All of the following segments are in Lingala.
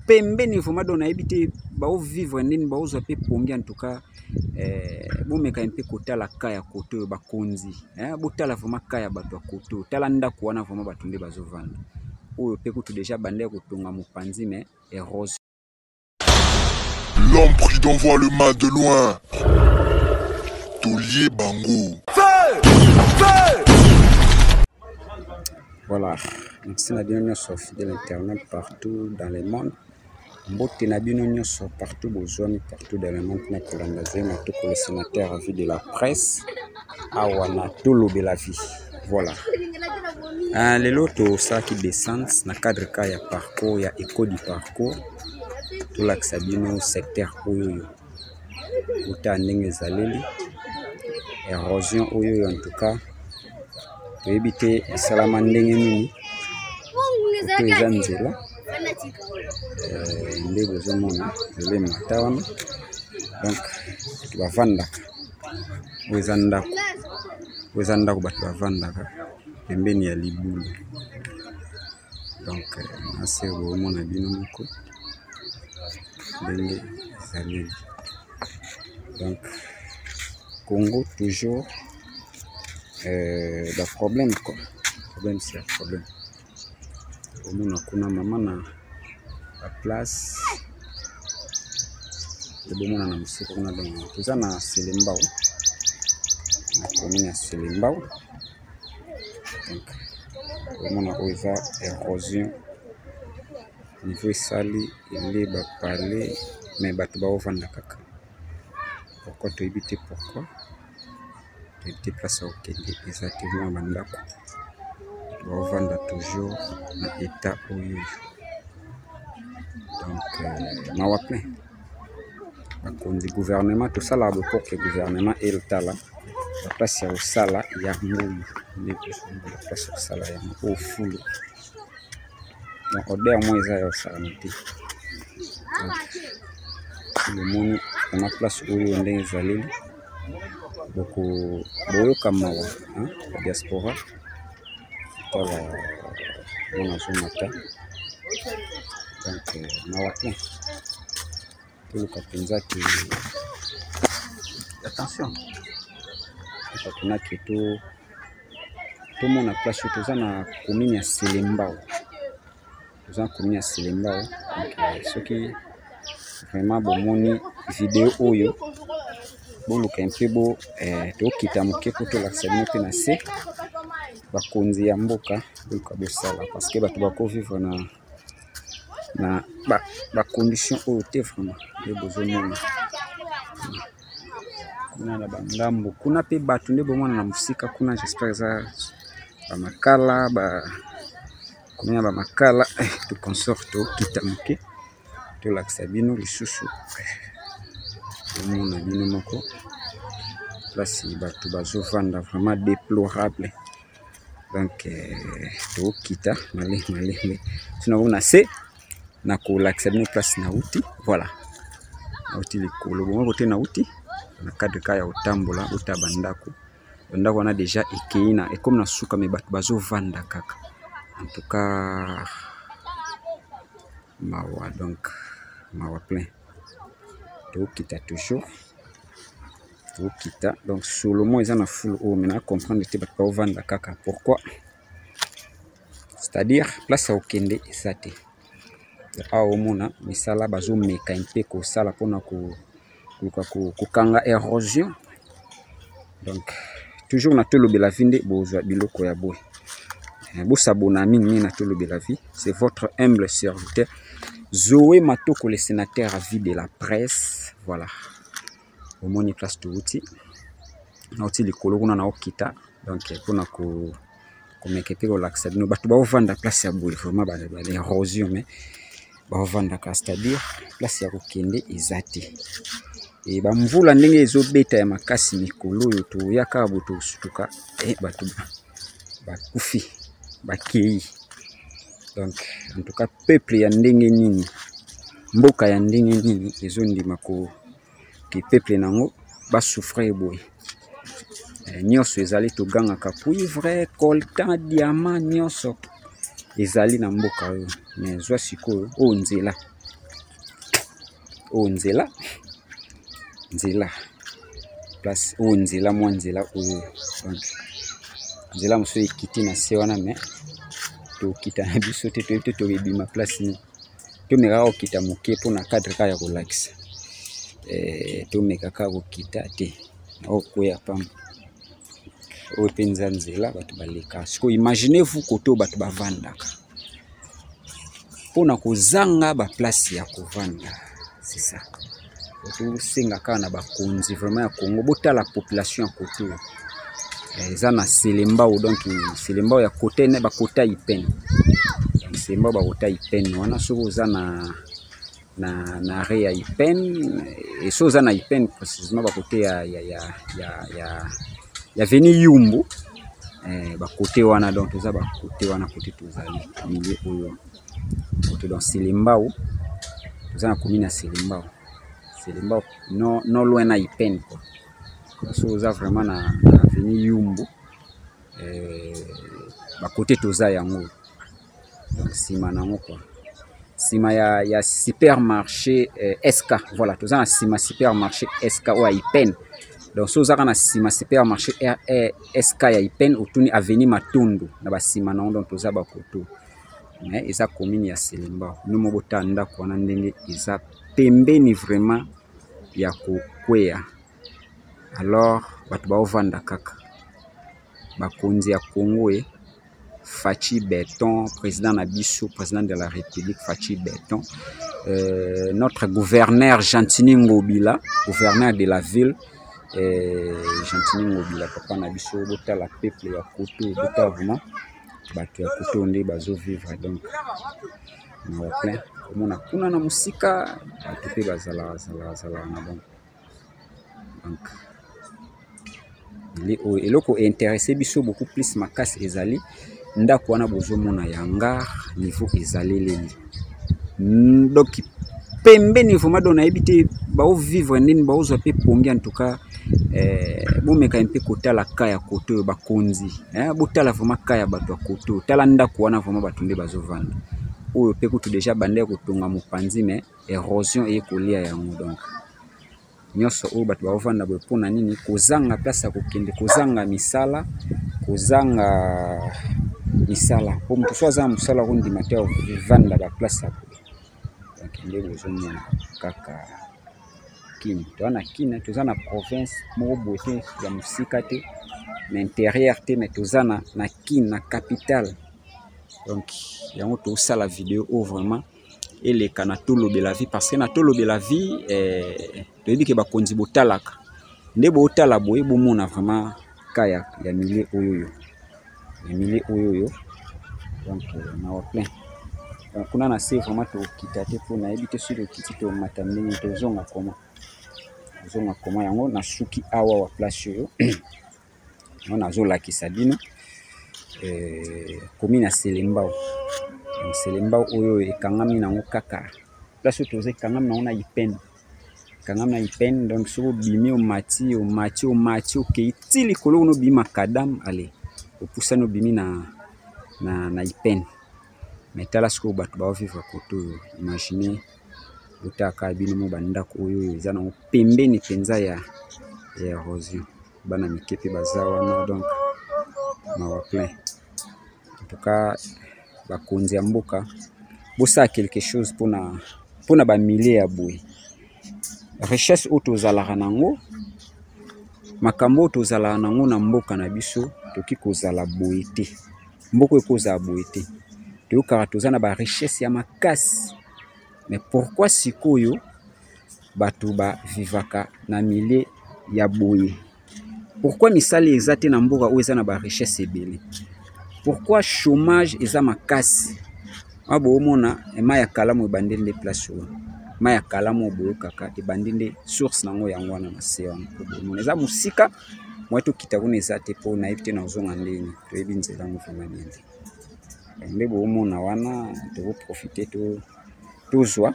Pembeni vraiment, donc nayebi te baovivre nini, baozwa mpe pongi. En tout cas bomeka mpe kotala ka ya kote oyo, bakonzi, botala vraiment ka ya bato ya kote oyo. Tala ndako wana, vraiment bato nde bazovanda oyo mpe kutu déjà banda ya kotonga mopanzi, mais érosion. L'homme prudent voit le mal de loin. Taulier Bango. Voilà, merci na bino nyonso, fidèle internaute partout dans le monde. Mbote na bino nyonso partout bozwami, partout dans le monde, na kolanda Zoé Matoko, le sénateur à vie de la presse, awa na Tolobela Vie. Voilà. Lelo tosalaki descente na cadre ka ya parcours ya éco du parcours. Tolakisa bino secteur oyo oyo otala ndenge ezaleli érosion oyo oyo. En tout cas toyebi te esalama ndenge nini. Oto eza nzela nde bozomona, nzela emata wana. Donc bato bavandaka, oyo eza ndako, oyo eza ndako bato bavandaka pembeni ya libulu. Donc na se bomona bino moko ndenge ezaleli. Donc Congo toujours baproblème quoi, problème sur problème. Omona kuna mama na baplace ebomona na mosika kuna. Donc toza na Selembao, na commune ya Selembao. Donc omona oyo eza érosion, niveau esali ele bapale, mais bato baovanda kaka. Pourquoi, toyebi te. Pourquoi, toyebi te. Place ya kokende eza te. Mwa bandako, baovanda toujours na état oyo. Donc mawa plein. Bakonzi, gouvernement, tosalaka boye pour que gouvernement etala baplace ya kosala yango oyo nde place ya kosala yango oyo fulu. Donc odeur moko eza ya kosalama te. Bomoni vraiment place oyo ndenge ezaleli, boyoka mawa ba diaspora. Tala mwana azomata. Donc mawa plein. Toluka mpenza ke attention, toluka mpena ke to tomona place oyo. Toza na commune ya Selembao, toza na commune ya Selembao. Donc soki vraiment bomoni video oyo, boluka mpe bo tokita moke mpo tolakisa bino mpe na se. Bakonzi ya mboka, boluka bosala, parce que bato bakovivre na bacondition oyo te vraiment. Nde bozomona kuna na bangambo kuna mpe bato nde bomona na mosika kuna, j'espère eza bamakala, bakomina bamakala tout consort. Tokita moke, tolakisa bino lisusu, bomona bino moko place bato bazovanda, vraiment déplorable. Donc tokita malembe malembe tina komona se na kolakisa bino place nauti. Voilà, nauti likolo bongo kote nauti na cadre ka ya kotambola. Ota bandako, bandako wana déjà ekei na ekomi na suka, mais bato bazovanda kaka. En tout cas mawa, donc mawa plein. Tokita toujours, tokita. Donc solomo eza na fulu oyo, mais na comprendre te, bato baovanda kaka pourquoi? C'est-à-dire place ya kokende eza te. Awa omona misala bazomeka mpe kosala mpona koluka kokanga érosion. Donc toujours na Tolobela Vie nde bozwa biloko ya boye. Bosabona mingimingi na Tolobela Vie. C'est votre humble serviteur Zoé Matoko, le sénateur à vie de la presse. Voilà, omoni place touti, nauti likolo kuna, naokita. Donc mpona komeka mpe kolakisa bino bato baovanda place ya boye, vraiment baérosion, mais baovandaka, c'est-à-dire place ya kokende eza te. E bamvula ndenge ezobeta ya makasi mikolo oyo, toya kaka boye, tosutuka, bato bakufi, bakei. Donc en tout cas peuple ya ndenge nini, mboka ya ndenge nini ezondima ko ke peuple nango basouffrir boye? Nyonso ezali, togangaka cuivre, coltan, diamant, nyonso ezali na mboka oyo, mais zwa sikoyo oyo nzela. Oyo nzela, nzela place oyo, nzela mwa nzela oyo. Donc nzela mosusu ekiti na se wana, mais tokita na biso te, toyebi te tokebima place nini. Tomeka kaka kokita moke mpona cadre kaka ya kolakisa. Tomeka kaka kokita te, okweya pamba. Oyo mpenza nzela bato baleka. Sikoyo imaginez vous kote oyo bato bavandaka mpona kozanga baplace ya kovanda. C'est ça, tosenga kaka na bakonzi vraiment ya Congo, botala population ya kote oyo. Eza na Selembao, donc Selembao ya kote bakota Ipene. Donc Selembao bakota Ipene wana, soki oza na arrêt ya Ipene, e soki oza na Ipene précisément, bakote ya avenue Yumbu, bakote wana. Donc toza bakote wana, kote tozali milieu oyo kote. Donc Selembao, toza na commune ya Selembao. Selembao non loin na Ipene quoi. So oza vraiment na avenue Yumbu, bakote toza yango. Donc nsima nango quoi, nsima ya supermarché SK. Voilà, toza na nsima supermarché SK oyo ya Ipene. Donc so ozaka na nsima supermarché SK ya Ipene, otuni avenue Matondo na basima nango. Donc toza bakoto, mais eza commune ya Selembao. Bino mo botala ndako wana ndenge eza pembeni vraiment ya kokweya. Alors bato baovanda kaka. Bakonzi ya Congo, e Fatshi Béton, président na biso, président de la République Fatshi Béton, notre gouverneur Gentiny Ngobila, gouverneur de la ville, Gentiny Ngobila, papa na biso, botala peuple ya koto, botala vraiment bato ya koto nde bazovivre. Donc mawa plein komona kuna na mosika bato mpe bazalaka zalaka na bango. Donc oyo eloko intéressé biso beaucoup plus makasi ezali ndako wana bozomona ya hangar, niveau ezaleleli. Donc pembeni vraiment, donc nayebi te baovivre nini, baozwa mpe pongi. En tout cas, bomeka mpe kotala ka ya kote oyo, bakonzi, botala vraiment ka ya bato ya kote oyo. Tala ndako wana, vraiment bato nde bazovanda. Oyo mpe kutu déjà banda ya kotonga mopanzi, mais érosion eye kolia yango. Donc nyonso oyo bato baovanda boye mpona nini? Kozanga place ya kokende, kozanga misala, kozanga misala. Po moto so aza na mosala, akondima te ovanda baplace ya boye. Donc nde bozomona kaka Kini, toza na Kini, toza na province moko boye te ya mosika te, na intérieur te, mais toza na Kini, na capitale. Donc yango tosala video oyo vraiment eleka na Tolobela Vie, parce que na Tolobela Vie, toyebi ke bakonzi botalaka nde botala boye, bomona vraiment ka ya milieu oyo oyo, ya milieu oyo oyo. Donc mawa plein. Donc kuna na se vraiment tokita te, mpo nayebi te soki tokiti, tomata ndenge, tozonga koma, tozonga koma. Yango nasuki awa wa place oyo, yango nazolakisa bino commune ya Selembao. Donc Selembao oyo ekangami nango kaka place oyo toza, ekangami nango na Ipene, ekangami na Ipene. Donc soki obimi, omati, omati, omati, okei ti likolo kuna, obimi macadam, ale opusani, obimi na Ipene. Mais tala sikoyo bato baovivre kote oyo. Imagine, botaka bino mo bandako oyo oyo eza nango pembeni mpenza ya érosion. Bana mike mpe baza wana. Donc mawa plein. En tout cas, bakonzi ya mboka, bosala quelque chose mpona bamilie ya boye. Richesse oyo tozalaka nango, makambo oyo tozalaka nango na mboka na biso, toki kozala boye te. Mboka ekozala boye te. Toyokaka toza na barichesse ya makasi, mais pourquoi sikoyo bato bavivaka na milieu ya boye? Pourquoi misala eza te na mboka oyo eza na barichesse ebele? Pourquoi chômage eza makasi? Awa boomona mai ya Kalamu ebandi nde place oyo. Mai ya Kalamu oyo boyokaka ebandi nde, source nango yango wana na se wana. Bomona eza mosika mwa, tokita kuna eza te, mpo nayebi te nazonga ndeni. Toyebi nzela yango vraiment bien te. Nde boomona wana, tokoprofite tozwa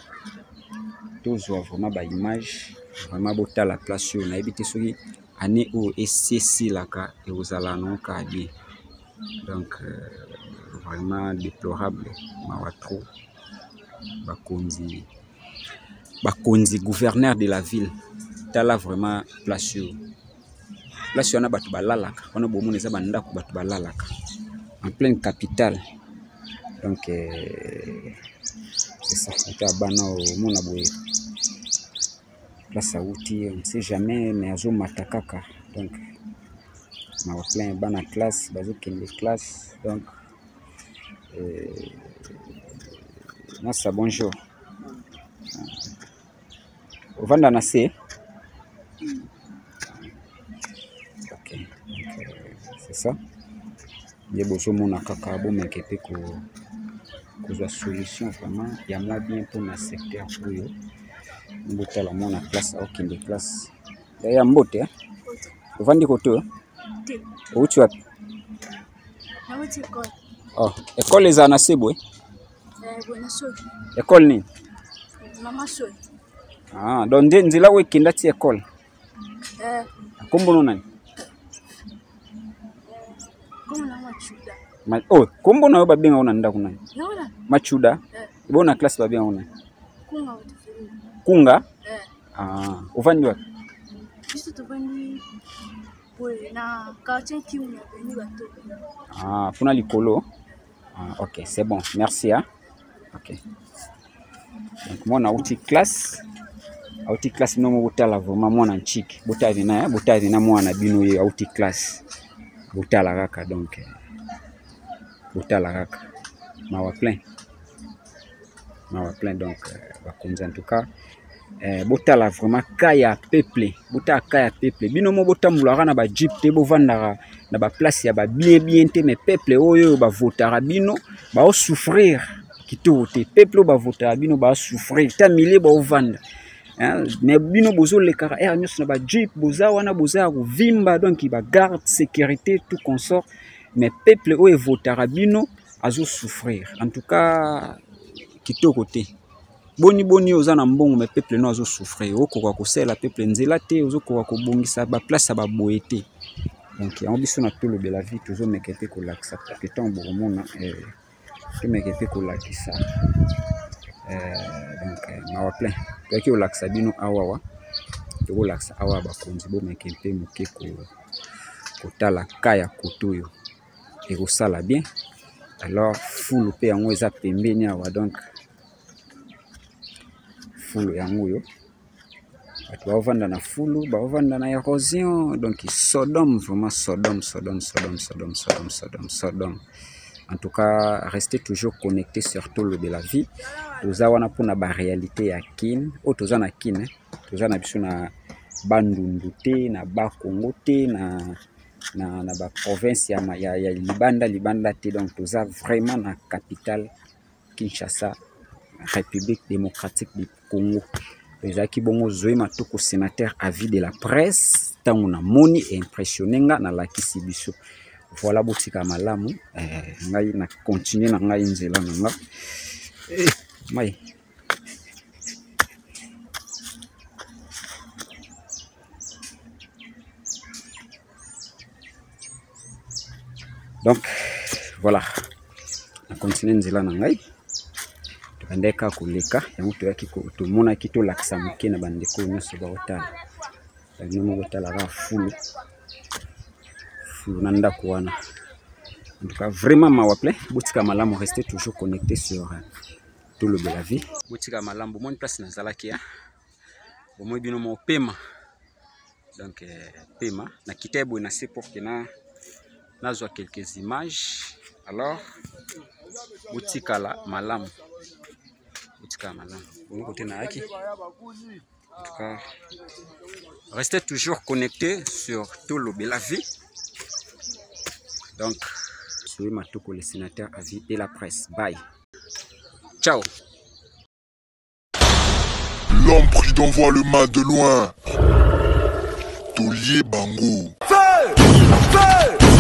vraiment baimage. Vraiment botala place oyo. Nayebi te soki année oyo esi esilaka, ekozala nango kaka bien. Donc vraiment déplorable, mawa trop. Bakonzi Bakonzi, gouverneur de la ville, tala vraiment place oyo. Place wana bato balalaka, wana bomona eza bandako bato balalaka en pleine capitale. Donc c'est ça, ata bana omona boye place awuti, on ne sait jamais, mais azomata kaka. Donc na plein bana classe bazokende classe. Donc nasa bonjour, ovanda na se. Ok, donc c'est ça nde bozomona kaka, bomeke mpe kozwa solution vraiment ya mwa bien mpona secteur oyo. Botala mwana classe aokende classe ya mbote. Ovandi kote oyo, outi wapi? Oh, ekole ezala na se boye? Ekole nini? Ah, donc nde nzela oyo ekenda ti ekole. Kombo no nani? Oh, kombo na yo babengaka na ndako nani? Machuda. Bo na classe babengaka nani? Kunga. Ah, ovandi wapi? Biso tovandi boye na quartier Kimu, avenue Bato. Ah, kuna likolo. Ah, ok, c'est bon, merci, hein? Ok, donc mwana auti classe, auti classe. Bino moko botala vraiment mwana ntiki, botala vena, botala vena mwana bino ye auti classe, botala kaka. Donc botala kaka, mawa plein, mawa plein. Donc bakonzi, en tout cas botala vraiment ka ya peuple, botala ka ya peuple. Bino mo botambolaka na bajeep te, bovandaka na baplace ya babien bien te, mais peuple oyo bavotaka bino baosouffrir kitoko te. Peuple oyo bavotaka bino baosouffrir ta milie baovanda, mais bino bozolekaka heure nyonso na bajeep, boza wana, boza ya kovimba, donc bagarde sécurité tout consort, mais peuple oyo evotaka bino azosouffrir. En tout cas kitoko te. Boni boni oza na mbongo, mais peuple no azosouffrir, okoka kosalela peuple nzela te, ozokoka kobongisa baplace ya baboye te. Donc yango biso na Tolobela Vie tozomeka mpe kolakisa pour que ntango bokomona, tomeka mpe kolakisa. Donc mawa plein, toyaki kolakisa bino awawa, tokolakisa awa. Bakonzi, bomeke mpe moke kotala ka ya koto oyo, ekosala bien. Alors fulu mpe yango eza pembeni awa. Donc fulu yango oyo, bato baovanda na fulu, baovanda na érosion. Donc Sodome, vraiment Sodome, Sodome, Sodome, Sodome, Sodome, Sodome, Sodome. En tout cas, restez toujours connectés sur Tolobela Vie. Toza wana mpona baréalité ya Kin oyo. Toza na Kin, toza na biso na Bandundu te, na Bakongo te, na baprovince ya libanda libanda te. Donc toza vraiment na capitale Kinshasa, République démocratique du Congo. Ezalaki bongo Zoé Matoko, sénateur à vie de la presse. Ntango namoni impressionné nga, nalakisi biso. Voilà, botika malamu. Ngai na continue na ngai nzela na nga. Mai. Donc voilà, na continue nzela na ngai. Tobandaki kaka koleka yango, toyaki tomonaki tolakisa moke na bandeko nyonso baotala. Bino moko botala kaka fulu, fulu na ndako wana. En tout cas vraiment mawa plein. Botika malamu, restez toujours connecté sur Tolobela Vie. Botika malamu. Bomoni place nazalaki, bomoi bino moko pema. Donc pema nakita boye na se pour que na nazwa quelques images. Alors botikala malamu, botikala malamu. Bongo kote nayaki. En tout cas, restez toujours connectés sur Tolobela Vie. Donc Zoé Matoko, le sénateur à vie de la presse. Bye, ciao. L'homme pris d'envoie le mal de loin. Taulier Bango. Feu! Feu!